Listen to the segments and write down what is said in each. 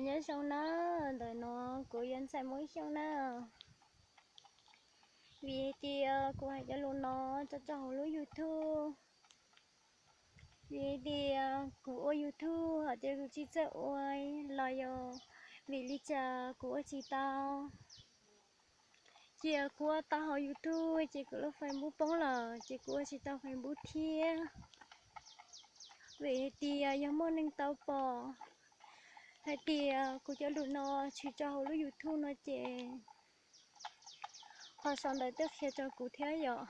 Nyob zoo na, ntawm no kuv yog Ntxhais Muab Xyooj na. Vim tias kuv hais cov lus no tso rau hauv lub YouTube, vim tias kuv ua YouTube hais tias kuv tsis txawj ua los yog vim li cas kuv ua tsis tau. Ces kuv ua tau hauv YouTube ces kuv lub Facebook poob lawm ces kuv ua tsis tau Facebook thiab. Vim hais tias yog muaj neeg tau pom hais tias kuv cov lus no tshwm rau hauv lub YouTube no ces ho sawv daws tuaj qhia rau kuv thiab yom,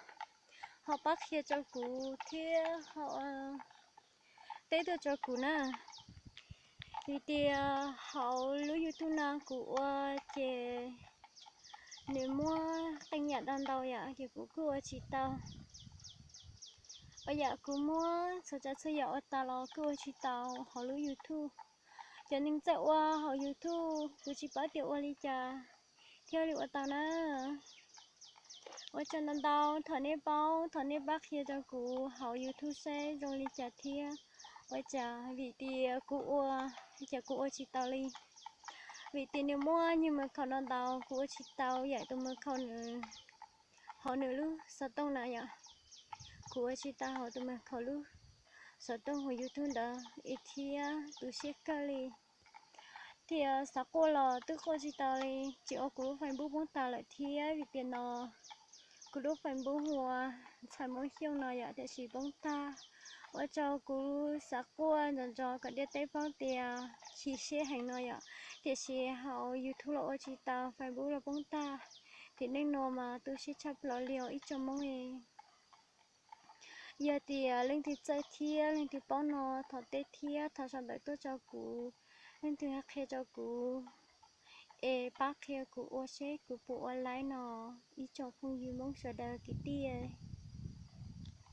ho pab qhia rau kuv thiab ho teb tuaj rau kuv na. Vim tias hauv lub YouTube no kuv ua ces nws muaj qee yam ntau ntau yom, ces kuv kuj ua tsis tau. Ua yam kuv muab txhua tsav txhua yam ua tas los kuj ua tsis tau hauv lub YouTube. Cov neeg txawj ua hauv YouTube kuv tsis paub tias ua li cas thiaj li ua tau na. Ua tsaug ntau ntau, thov nej paub, thov nej pab qhia rau kuv hauv YouTube saib zoo li cas thiab. Ua cas vim tias kuv ua, cas kuv ua tsis tau li. Vim tias nws muaj nyuag mos khaum no ntau, kuv ua tsis tau yam tus mos khaum nws hauv nws lub xov tooj na yom. Kuv ua tsis tau hauv tus mos khaum lub xov tooj hauv YouTube ntawd ib thiab tu siab kawg li. Tias xav quaj los twb quaj tsis tau li, tsis ua kuv lub Facebook poob tag lawm thiab vim tias no kuv lub Facebook hu ua Ntxhais Muab Xyooj no yom, tiam sis poob tag. Ua rau kuv xav quaj ntsos ntsos kom ntiaj teb paub tias chim siab heev no yom, tiam sis hauv YouTube los ua tsis tau, Facebook los poob tag. Tim neej no mas tu siab tshaj plaws li os ib tsoom Hmoob. Yog tias leej twg txawj thiab leej twg paub no thov teb thiab thov sawv daws tuaj rau kuv, leej twg qhia rau kuv es pab qhia kuv ua seb kuv puas ua laib no ib tsoom phooj ywg Hmoob sawv daws kwv tij.